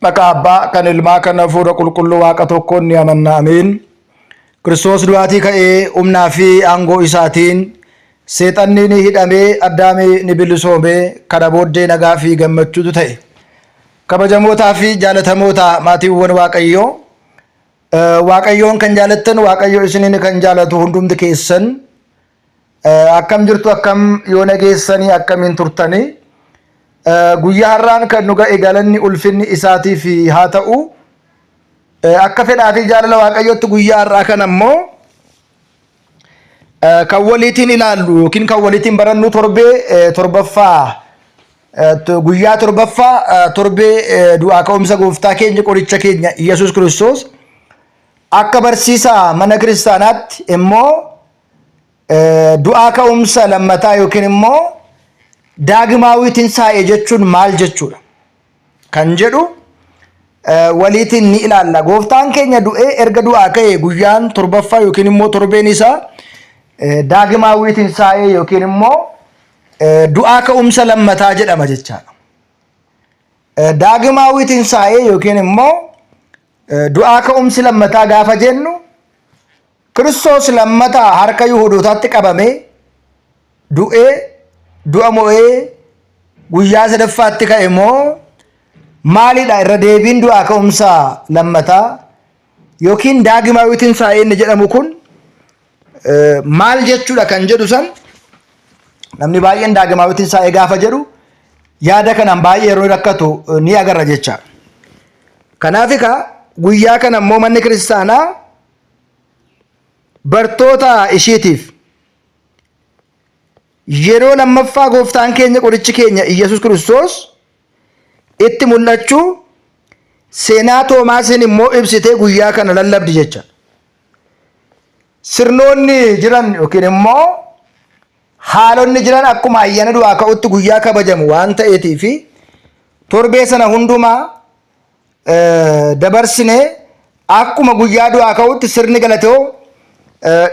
Maqaa Abbaa kan Ilmaa kan Hafuura Qulqulluu Waaqa tokkoon ni amanna. Ameen. Kiristoos du'aatii ka'ee humnaa fi aangoo isaatiin seexanni ni hidhamee addaamii ni bilisoomee kana booddee nagaa fi gammachuutu ta'e. Kabajamootaa fi jaalatamoota maatiiwwan Waaqayyoo Waaqayyoon kan jaalattan Waaqayyo isiniin kan jaalatu hundumti keessan akkam jirtu akkam yoo nageessanii akkamiin turtanii guyyaa har'aan kan nu ga'e galanni ulfinni isaatiif haa ta'u. Akka fedhaa fi jaalala Waaqayyootti guyyaa har'aa kana immoo kan waliitiin ilaallu yookiin kan waliitiin barannu torbee torbaffaa guyyaa torbaffaa torbee du'aa ka'umsa gooftaa keenya qoricha keenya Yesuus Kiristoos akka barsiisaa mana kiristaanaatti immoo du'aa ka'umsa lammataa yookiin immoo daagimaawii tinsaa'ee jechuun maal jechuudha kan jedhu waliitiin ni ilaalla. Gooftaan keenya du'ee erga du'aa ka'e guyyaan torbaffaa yookiin immoo torbeen isaa daagimaawii tinsaa'ee yookiin immoo du'aa ka'umsa lammataa jedhama jechaadha. Daagimaawii tinsaa'ee yookiin immoo du'aa ka'umsi lammataa gaafa jennu Kiristoos lammataa harka Yihuudootaatti qabamee du'ee du'a mo'ee guyyaa sadaffaatti ka'e moo maalidha irra deebiin du'aa ka'umsa lammataa yookiin daagimaawii tinsaa'ee inni jedhamu kun maal jechuudha kan jedhu san namni baay'een daagimaawii tinsaa'ee gaafa jedhu yaada kanaan baay'ee yeroo rakkatu ni agarra jecha. Kanaaf egaa guyyaa kana immoo manni kiristaanaa bartoota ishiitiif yeroo lammaffaa gooftaan keenya qorichi keenya Iyyasuus Kiristoos itti mul'achuu seenaa Toomaasiin immoo ibsitee guyyaa kana lallabdi jecha. Sirnoonni jiran yookiin immoo haalonni jiran akkuma ayyaana du'aa ka'utti guyyaa kabajamu waan ta'eetii fi torbee sana hundumaa dabarsine akkuma guyyaa du'aa ka'utti sirni galatoo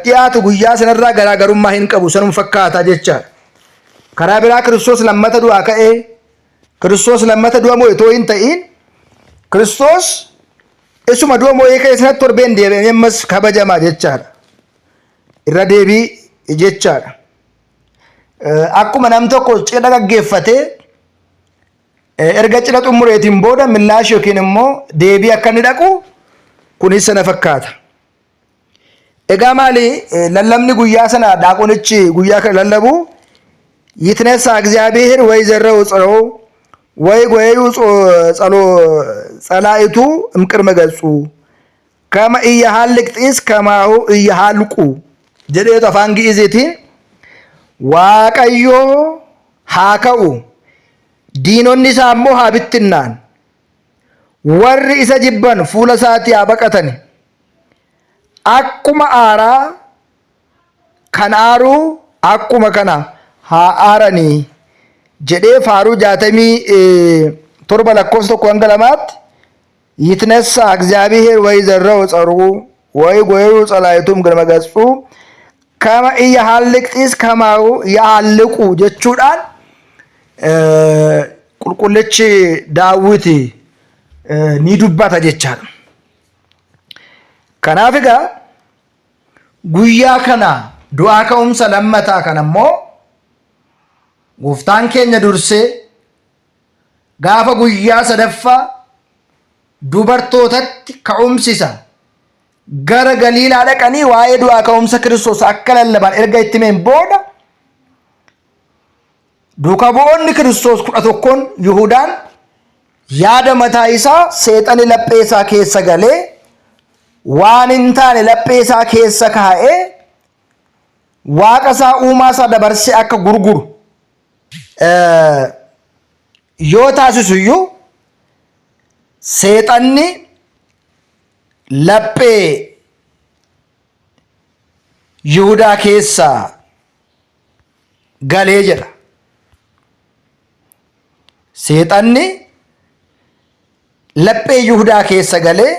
dhiyaatu guyyaa sanarraa garaagarummaa hin qabu sanuma fakkaata jechaadha. Karaa biraa Kiristoos lammata du'aa ka'ee Kiristoos lammata du'a mo'e too hin ta'iin Kiristoos isuma du'a mo'ee ka'e sanatti torbeen deebi'amee ammas kabajama jechaadha. Irra deebii jechaadha. Akkuma nam tokko cidha gaggeeffatee Erga cidha xumureetiin booda millaash yookiin immoo deebii akka inni dhaqu kunis sana fakkaata. Egaa maali lallabni guyyaa sana daaqonichi guyyaa kana lallabu yitnessa እግዚአብሔር ወይ ዘረው ጽረው ወይ ጎየዩ ጸላኢቱ እምቅድመ ገጹ ከመ ኢየሃልቅ ጢስ ከማሁ ኢየሃልቁ jedheetu afaan Gi'iziitiin Waaqayyo haa ka'u diinonni isaa immoo haa bittinnaan warri isa jibban fuula isaatii haa baqatani akkuma aaraa kan aaruu akkuma kana haa aaranii jedhee faaruu 67 lakkoofsa 1 hanga 2tti ይትነሣ እግዚአብሔር ወይዘረው ጸሩ ወይ ጎየዩ ጸላይቱም ግርመ ገጹ ከመ ኢየሐልቅ ጢስ ከማሁ የአልቁ jechuudhaan qulqullichi daawwiti ni dubbata jechaadha. Kanaaf egaa guyyaa kana du'aa ka'umsa lammataa kana immoo gooftaan keenya dursee Gaafa guyyaa sadaffaa dubartootatti ka'umsisa gara Galiilaa dhaqanii waa'ee du'aa ka'umsa Kiristoos akka lallaban erga itti himeen booda duuka bu'oonni Kiristoos 11n Yihudaan yaada mataa isaa seexani laphee isaa keessa galee waan hin taane laphee isaa keessa kaa'ee waaqa isaa uumaa isaa dabarsee akka gurguru yoo taasisu iyyuu seexanni laphee Yihudaa keessa galee jedha. Seexanni laphee Yihudaa keessa galee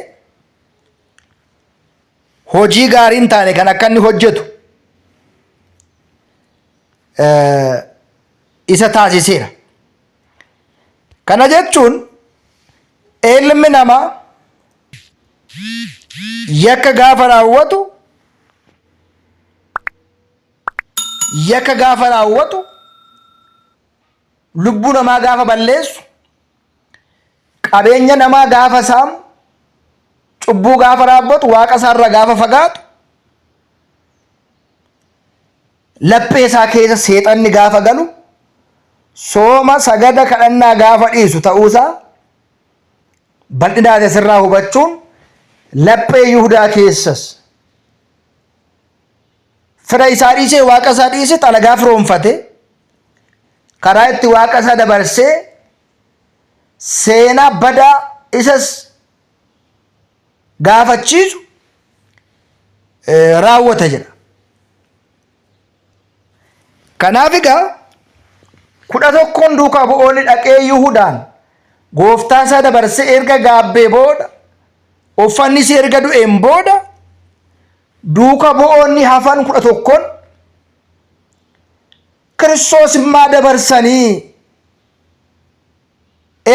hojii gaarii hin taane kan akka inni hojjetu isa taasiseera. Kana jechuun Ilmi namaa yakka gaafa raawwatu yakka gaafa raawwatu lubbuu namaa gaafa balleessu qabeenya namaa gaafa saamu cubbuu gaafa raawwatu waaqa isaarraa gaafa fagaatu Laphee isaa keessa seexanni gaafa galu sooma, sagada, kadhannaa gaafa dhiisu ta'uusaa bal'inaan asirraa hubachuun laphee Yihudaa keessas fira isaa dhiisee waaqa isaa dhiisee xalagaa firoomfate karaa itti waaqa isaa dabarsee seenaa badaa isas gaafachiisu raawwata jedha. Kanaaf egaa 11n duukaa bu'oonni dhaqee Yihudaan gooftaa isaa dabarsee erga gaabbee booda uffanni isii erga du'een booda duuka bu'oonni hafan 11n Kiristoos immaa dabarsanii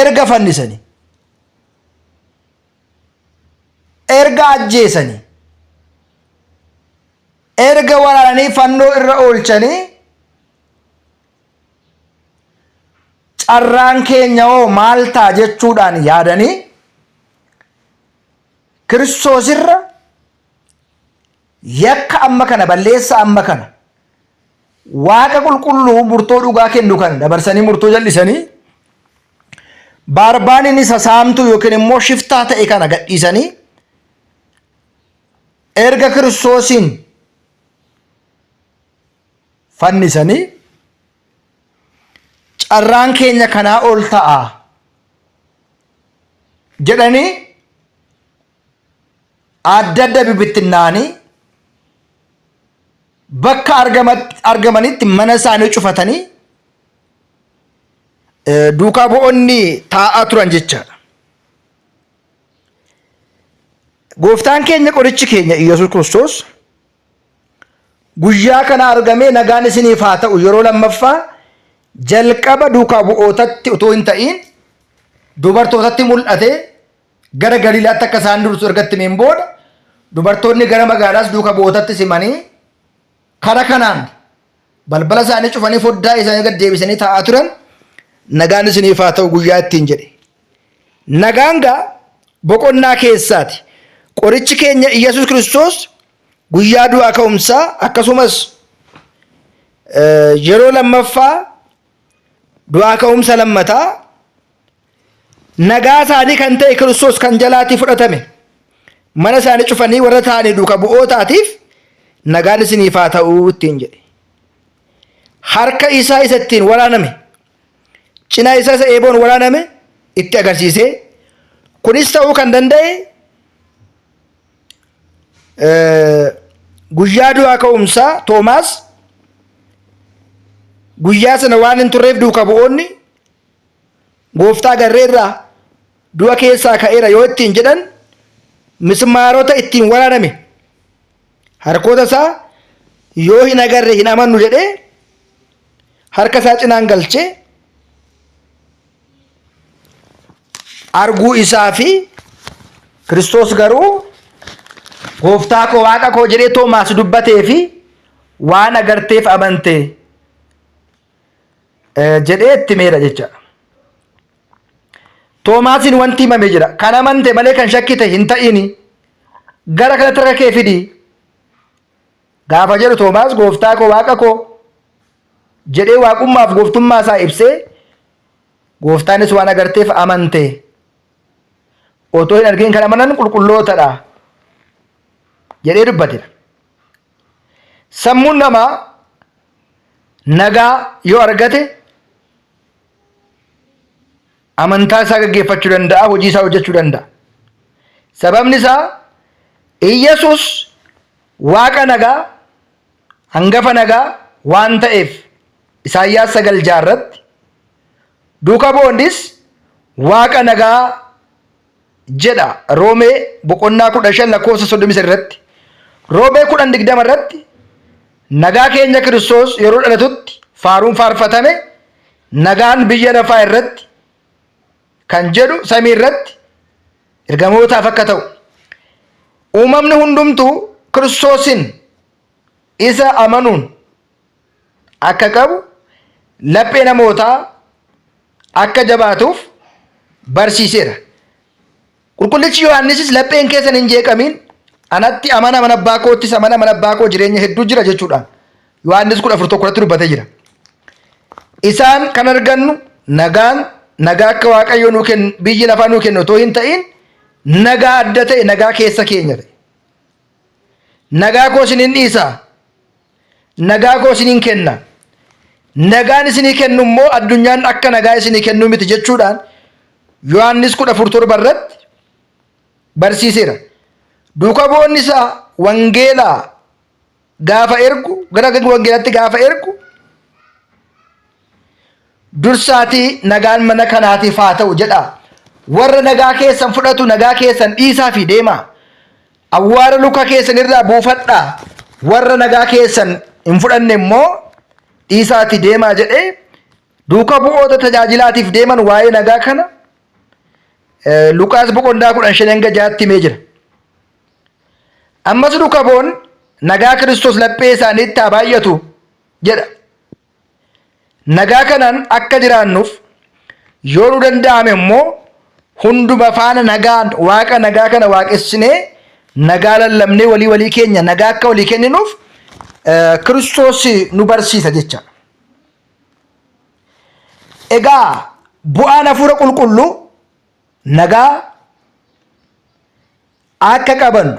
erga fannisanii erga ajjeesanii erga waraananii fannoo irra oolchanii carraan keenya hoo maal ta'a jechuudhaan yaadanii Kiristoos irra yakka amma kana balleessa amma kana Waaqa qulqulluu murtoo dhugaa kennu kana dabarsanii murtoo jal'isanii Baarbaaniin isa saamtuu yookiin immoo shiftaa ta'e kana gadhiisanii erga Kiristoosiin fannisanii carraan keenya kanaa ol ta'a jedhanii adda adda bibittinnaa'anii bakka argamanitti mana isaanii cufatanii duukaa bu'oonni taa'aa turan jechaadha. Gooftaan keenya qorichi keenya Iyyasuus Kiristoos guyyaa kana argamee nagaan isiniif haa ta'u yeroo lammaffaa jalqaba duukaa bu'ootatti utuu hin ta'iin dubartootatti mul'ate gara Galiilaatti akka isaan dursu erga itti himeen booda dubartoonni gara magaalaas duuka bu'ootatti simanii kara kanaan balbala isaanii cufanii foddaa isaanii gad deebisanii taa'aa turan nagaan isiniif haa ta'u guyyaa ittiin jedhe. Nagaan gaa boqonnaa keessaati. Qorichi keenya Iyyasuus Kiristoos guyyaa du'aa ka'umsaa akkasumas yeroo lammaffaa du'aa ka'umsa lammataa Nagaa isaanii kan ta'e Kiristoos kan jalaatii fudhatame mana isaanii cufanii warra taa'anii duuka bu'ootaatiif nagaan isiniif haa ta'uu ittiin jedhe. Harka isaa isa ittiin waraaname cinaa isaa isa eeboon waraaname itti agarsiisee kunis ta'uu kan danda'e guyyaa du'aa ka'umsaa Toomaas guyyaa sana waan hin turreef duuka bu'oonni Gooftaa agarreerra, du'a keessaa ka'eera yoo ittiin jedhan mismaarota ittiin waraaname harkoota isaa yoo hin agarre hin amannu jedhee harka isaa cinaan galchee arguu isaa fi Kiristoos garuu gooftaa koo waaqa koo jedhee Toomaas dubbatee fi waan agarteef amante jedhee itti himeera jecha. Toomaasiin wanti himame jira. Kan amante malee kan shakkite hin ta'ini. Gara kanatti harka kee fidi. Gaafa jedhu Toomaas gooftaa koo waaqa koo jedhee waaqummaaf gooftummaa isaa ibsee gooftaanis waan agarteef amante. Otoo hin argin kan amanan qulqullootadha jedhee dubbatedha. Sammuun namaa nagaa yoo argate amantaa isaa gaggeeffachuu danda'a, hojii isaa hojjechuu danda'a. Sababni isaa Iyyasuus Waaqa nagaa, hangafa nagaa waan ta'eef Isaayyaas 9:6 irratti duuka bu'oonnis Waaqa nagaa jedha Roomee boqonnaa 15 lakkoofsa 33 irratti. Roomee 10:20 irratti nagaa keenya Kiristoos yeroo dhalatutti faaruun faarfatame nagaan biyya lafaa irratti kan jedhu samii irratti Ergamootaaf akka ta'u uumamni hundumtuu Kiristoosin isa amanuun akka qabu laphee namootaa akka jabaatuuf barsiiseera. Qulqullichi Yohaannisis lapheen keessan hin jeeqamiin anatti amana mana abbaa koottis amana mana abbaa koo jireenya hedduu jira jechuudhaan Yohaannis 14 irratti dubbatee jira. Isaan kan argannu nagaan nagaa akka Waaqayyo nuu kennu biyyi lafaa nuu kennu otoo hin ta'in nagaa adda ta'e nagaa keessa keenya ta'e. Nagaa koo isinin dhiisa. Nagaa koo isinin kenna. Nagaan isinii kennu immoo addunyaan akka nagaa isinii kennu miti jechuudhaan Yohaannis 14:7 irratti barsiiseera. Duuka bu'oonni isaa wangeelaa gaafa ergu gara wangeelatti gaafa ergu dursaatii nagaan mana kanaatiif haa ta'u jedha. Warra nagaa keessan fudhatu nagaa keessan dhiisaa fi deemaa. Awwaara luka keessan irraa buufadhaa. Warra nagaa keessan hin fudhanne immoo dhiisaatii deemaa jedhee duuka bu'oota tajaajilaatiif deeman waa'ee nagaa kana Luqaas boqonnaa 15 hanga 6tti himee jira. Ammas duuka bu'oon nagaa Kiristoos laphee isaaniitti haa baay'atu jedha. Nagaa kanaan akka jiraannuuf yoo nu danda'ame immoo hunduma faana nagaan waaqa nagaa kana waaqessinee nagaa lallabnee walii walii keenya nagaa akka walii kenninuuf Kiristoos nu barsiisa jecha. Egaa bu'aan hafuura qulqulluu nagaa akka qabannu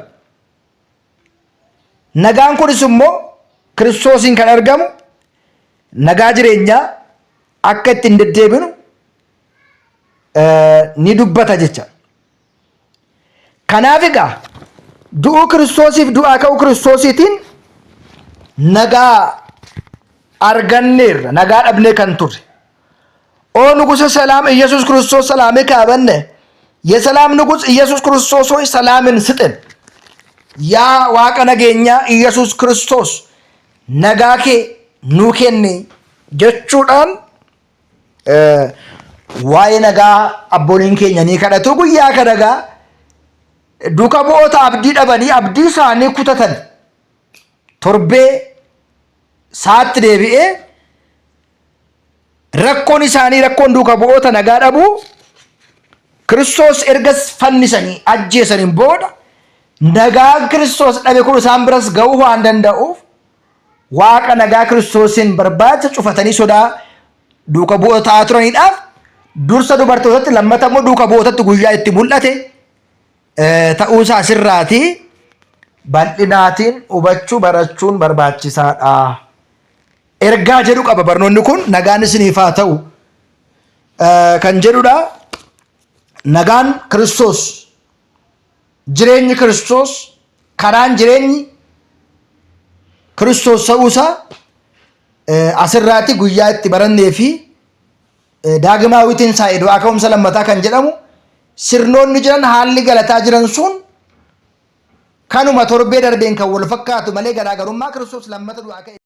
Nagaan kunis immoo Kiristoosiin kan argamu nagaa jireenyaa akka ittiin deddeebinu ni dubbata jecha. Kanaaf egaa du'uu Kiristoosiif du'aa ka'uu Kiristoosiitiin nagaa arganneerra nagaa dhabnee kan turre. ኦ ንጉሠ ሰላም ኢየሱስ ክርስቶስ ሰላምከ ሀበነ፣ የሰላም ንጉሥ ኢየሱስ ክርስቶስ ሆይ ሰላምን ስጥን። Yaa Waaqa nageenyaa Iyyasuus Kiristoos nagaa kee nuu kenni jechuudhaan waa'ee nagaa abbooliin keenya ni kadhatu. Guyyaa kana egaa duuka bu'oota abdii dhabanii abdii isaanii kutatan torbee saatti deebi'ee Rakkoon isaanii rakkoon duuka bu'oota nagaa dhabuu Kiristoos erga fannisanii ajjeesaniin booda nagaan Kiristoos dhabe kun isaan biras ga'uu waan danda'uuf Waaqa nagaa Kiristoosiin barbaacha cufatanii sodaa duuka bu'oota ta'aa turaniidhaaf dursa dubartootatti lammata immoo duuka bu'ootatti guyyaa itti mul'ate ta'uusaa asirraatii bal'inaatiin hubachuu barachuun barbaachisaadha. Ergaa jedhu qaba barnoonni kun nagaan isiniif haa ta'u kan jedhudha. Nagaan Kiristoos, jireenyi Kiristoos, karaan jireenyi Kiristoos ta'uusaa asirraatti guyyaa itti barannee fi Daagimaawii Tinsaa'ee du'aa ka'umsa lammataa kan jedhamu sirnoonni jiran haalli galataa jiran sun kanuma torbee darbeen kan wal fakkaatu malee garaagarummaa Kiristoos lammata du'aa ka'e.